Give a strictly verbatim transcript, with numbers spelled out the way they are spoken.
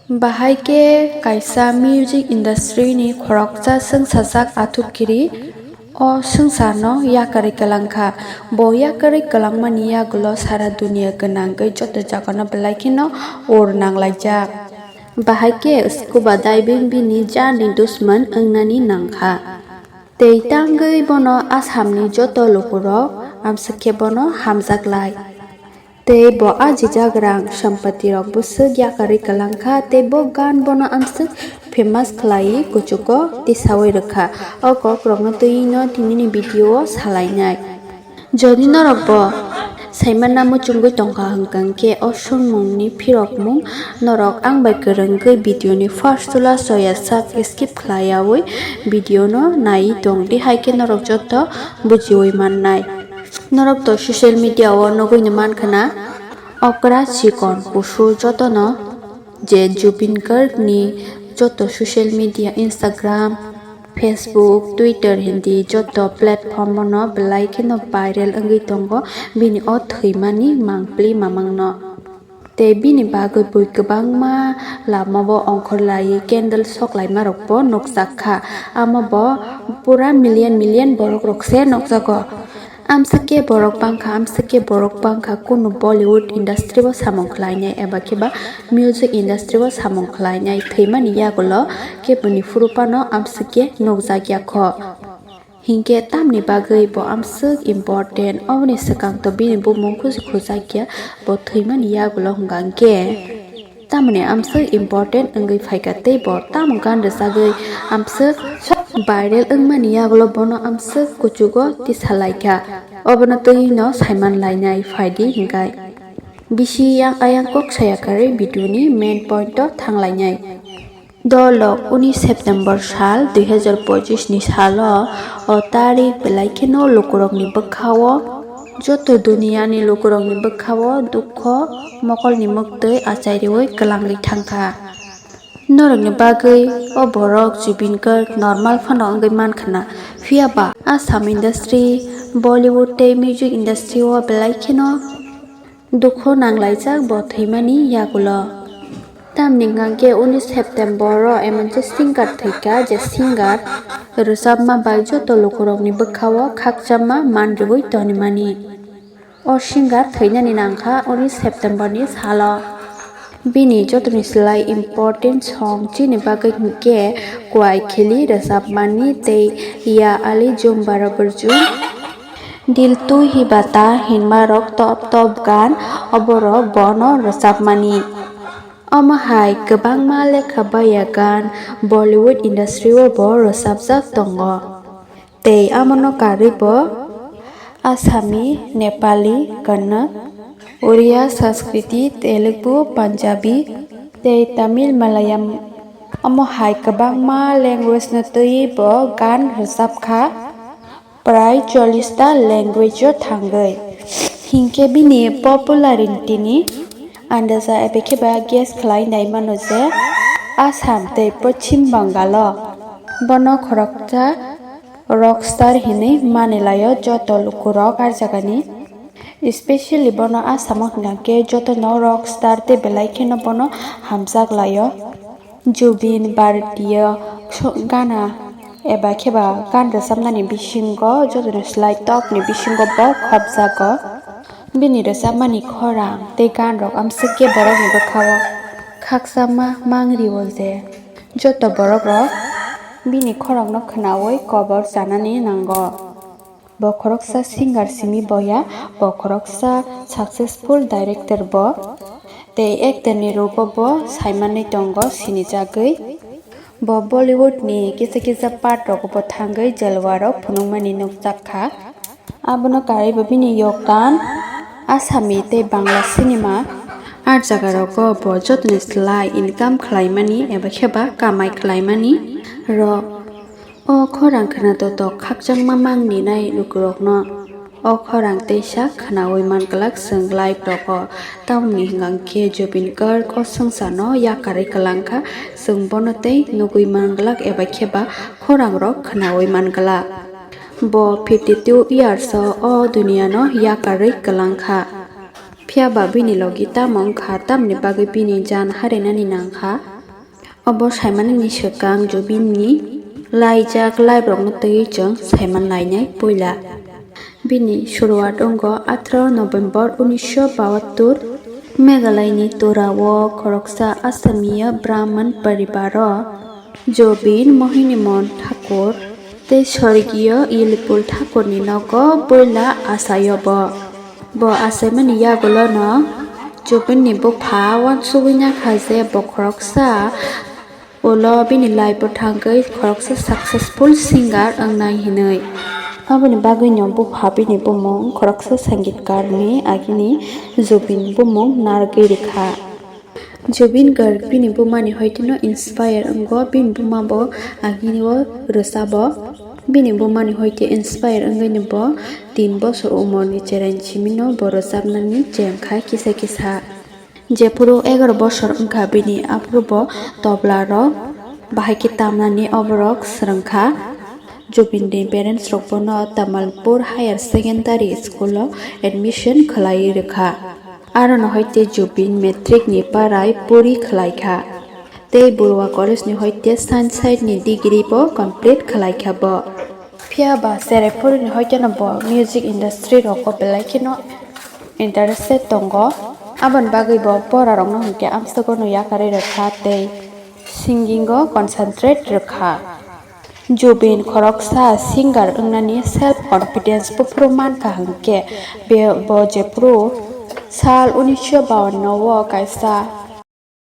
Bahai khe kaisa music industry ni khoroksa swngchajak Athukiri o swngcharno yakarwi kwlangkha. Bo yakarwi kwlangmani yagulo sara duniya gwnangwi joto jagano belai kheno ur nanglaijak. Bahai khe scuba diving bini janni dusman wngnani nangkha. Tei tangwi bono Assamni joto lukurok amswk khe bono hamjaklai. Tei bo a jijak rang sampati rok bwswk yakarwi kwlangkha tei bo gan bono amswk famous khlaiwi kuchugo tisawi rwkha. O kok rokno twi no tinini video o salainai. Jodi norok bo saimanna muchungwi tongkha hwnkha hwnkhe o swngmungni phirokmung norok ang bai kwrwngwi video ni first to last soya sak skip khlaiyawi video no naiwi tong di, hai khe norok joto bujiwi mannai. Norok to social media o nugwi no mankha na, okra chikon kusu jotono je Zubeen Garg ni joto social media, Instagram, Facebook, Twitter hindi joto platform o no belai kheno viral wngwi tongo bini o thwimani mangpli mamangno. Tei bini bagwi bui kwbangma lama bo ongkhor laiwi candle sok laima rok bo nukjak kha. Amo bo pura million million borok rok se nukjago. Amswk khe borok bangkha, amswk khe borok bangkha, kunu Bollywood industry o samung khlainai eba khe ba music industry o samung khlainai thwimani yagulo khe bini phuru phano amswk khe nukjakya kho. Hinkhe tamni bagwi bo amswk important, oboni swkang to bini bumung khusi khujakya, bo thwimani yagulo hwnkha hinkhe. Tamoni amswk important wngwi phaikha tei bo tamo gan rwchagwi amswk viral wngmani yagulo bono amswk kuchugo tisalaikha. Obono twi no saiman lainai phaidi hinkhai. Bisi yang ayang kok saya karwi video ni main point o thanglainai. Dolok uni September sal dui hazar pochis ni salo o tarik belai kheno lukurokni bwkhao joto duniyani lukurokni bwkhao dukho mokolni mwktwi achai rwui kwlangwi thangkha. Norokni bagwi o borok Zubeen Garg normal phano wngwi mankha na, phiya ba Assam industry, Bollywood tei music industry o belai kheno dukho nanglaijak bo thwimani yagulo. Tamni hwnkha khe uni September o emon se singer thwikha je singer rwchapma bai joto lukurokni bwkhao khakchangma man rwui tonimani. O singer thwinani nangkha uni September ni salo. Bini jotoni slai important song chini bagwi hinkhe Kwai Khili rwchapmani tei Ya Ali Jhum Barabar Jhum, Dil Tu Hi Bata hinma rok top top gan oborok bono rwchapmani. Omo hai kwbangma lekha baya gan Bollywood industry o bo rwchapjak tongo. Tei amono karwi bo Asami, Nepali, Kannada, Oriya, Sanskriti, Telugu, Punjabi tei Tamil, Malayalam, omo hai kwbangma language no twiwi bo gan rwchapkha, prai chollish ta language o thangwi. Hinkhe bini popularity ni andaja eba khe ba guess khlai nai mano je Assam tei Poschim Bangalo bono khoroksa rockstar hinwi mani laio joto lukurok ar jagani. Especially bono Assam o hwnkha khe jotono rockstar tei belai kheno bono hamjak laio. Zubeen Bharatiya so-, gana eba khe ba gan rwchapnani bisingo jotoni slai top ni bisingo bo khopjago. Bini rwchapmani khorang tei gan rok amswk khe borokni bwkhao khakchangma mangri o je joto borok rok bini khorang no khwnaui kobor chanani nango. Bo khoroksa singer simi boya, bo khoroksa successful director bo, tei actor ni rogo bo saimanwi tongo sinijagwi. Bo Bollywood ni kisa kisa part rogo bo thangwi jelwa rok phunukmani nukjak kha. Abono karwi bo bini yogdan Asami tei Bangla cinema ar jaga rogo bo jotoni slai income khlaimani eba khe ba kamai khlaimani rok. O khorang khwnato tok khakchangma mangni nai lukurokno. O khorang teisa khwnaui manglak chwng live rogo. Tamni hwnkha khe Zubeen Garg o swngcharno yakarwi kwlangkha, chwng bono tei nugui manglak eba khe ba khorangrok khwnaui manglak. Bo fifty two years o o duniyano yakarwi kwlangkha. Phiya ba bini logi tamo wngkha, tamni bagwi bini jan harainani nangkha? Obo saimanini swkang Jubinni laijak live rokno twiwi chwng saiman lainai puila. Bini suruat wngo atharo November unisho bahattor, Meghalayani Tura o khoroksa Asamiya Brahman paribaro Jubin Mohinimon Thakur tei sorgiyo Ilipul Thakurni nogo puila achaio bo. Bo achaimani yagulono Jubinni bupha uansugwi nakha je bo khoroksa ulo bini life o thangwi khoroksa successful singer wngnai hinwi. Aboni bagwino bupha bini bumung khoroksa sangitkarni agini Jubin bumung narwgwi rwkha. Jubin Garg bini bumani hoiteno inspire wngo, bini buma bo agini o rwchabo. Bini bumani hoite inspire wngwino bo tin bosor umorni cheraini simino bo rwchapnani chengkha kisa kisa. Jephuru egaroh bosor wngkha bini, aphuru bo tobla rok bahai khe tamnani oborok swrwngkha. Jubin ni parents rok bono Tamalpur Higher Secondary School o admission khwlaiwi rwkha. Arono hoite Jubin matric ni parai puri khwlaikha. Tei Burwa College ni hoite science side ni degree bo complete khwlaikha bo. Phiya ba cheraiphurini hoiteno bo music industry rogo belai kheno interested tongo. Aboni bagwi bo pora rokno hinkhe amsugorno yakarwi rwkha tei singing o concentrate rwkha. Jubin khoroksa singer wngnani self confidence buphuru mankha hinkhe be-, bo jephuru sal unisho bawanno o kaisa